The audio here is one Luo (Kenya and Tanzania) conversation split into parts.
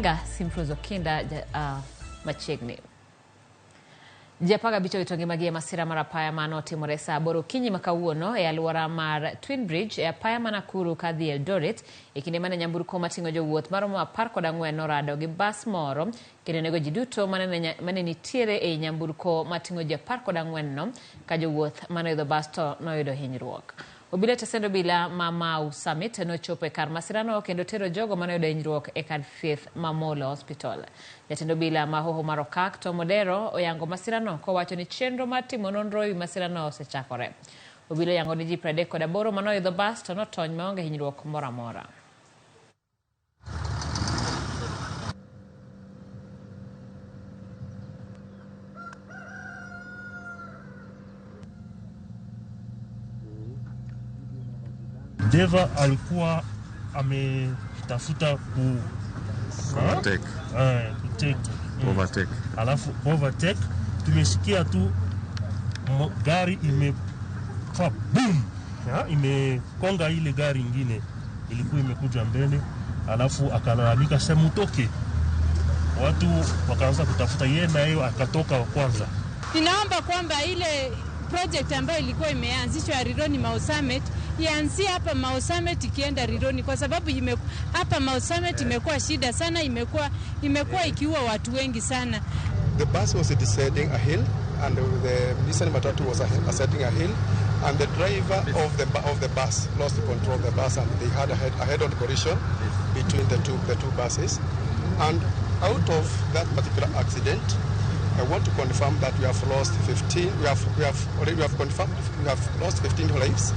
Oginga Simfrose Okinda machiegni. Ji 15 owito ngimagi e masira mar apaya mane otimore saa 8 okinyi ma kawuono e alwora mar Twin Bridge e apaya ma Nakuru kadhi Eldoret e kinde mane nyamburko mating'o jowuoth maromo 14 norado gi bas moro kendo nego ji duto mane nitiere ei nyamburko mating'o ji 14 no ka jowuoth mane oidho bas to noyudo hinyruok. Obila tesend obila ma Mau Summit nochopo e kar masirano kendo tero jogo mane oyudo hinyruok e kar thieth ma Molo Hospital. Jatend obila ma Hoho mar Okak, Tom Odero, oyango masirano kowacho ni chenro mar timo nonro ewi masirano osechakore. Obila oyango ni ji 38 mane oidho bas to notony maonge hinyruok moro amora. Dereva alikuwa ametafuta ku Overtake. Kutake. Overtake. Alafu overtake tumesikia tu gari imefa boom. Ya, imekonga ile gari ingine ilikuwa imekuja mbele, alafu akalalamika sema utoke. Watu wakaanza kutafuta yeye na yeye akatoka wa kwanza. Ninaomba kwamba ile project ambayo ilikuwa imeanzishwa ya Rironi Mau Summit ianzie hapa Mau Summit ikienda Rironi, kwa sababu hapa Mau Summit imekuwa shida sana, imekuwa ikiua watu wengi sana. The bus was descending a hill and the Nissan Matatu was ascending a hill, and the driver of the bus lost control of the bus and they had a head-on collision between the two buses. And out of that particular accident, I want to confirm that we have lost 15. We have, we have already, we have confirmed we have lost 15 lives,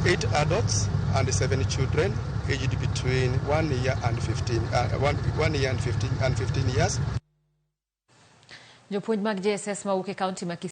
8 adults and 7 children aged between 1 year and 15, one year and 15 and 15 years. Jopuonj mag JSS mawuok e kaunti ma Kisii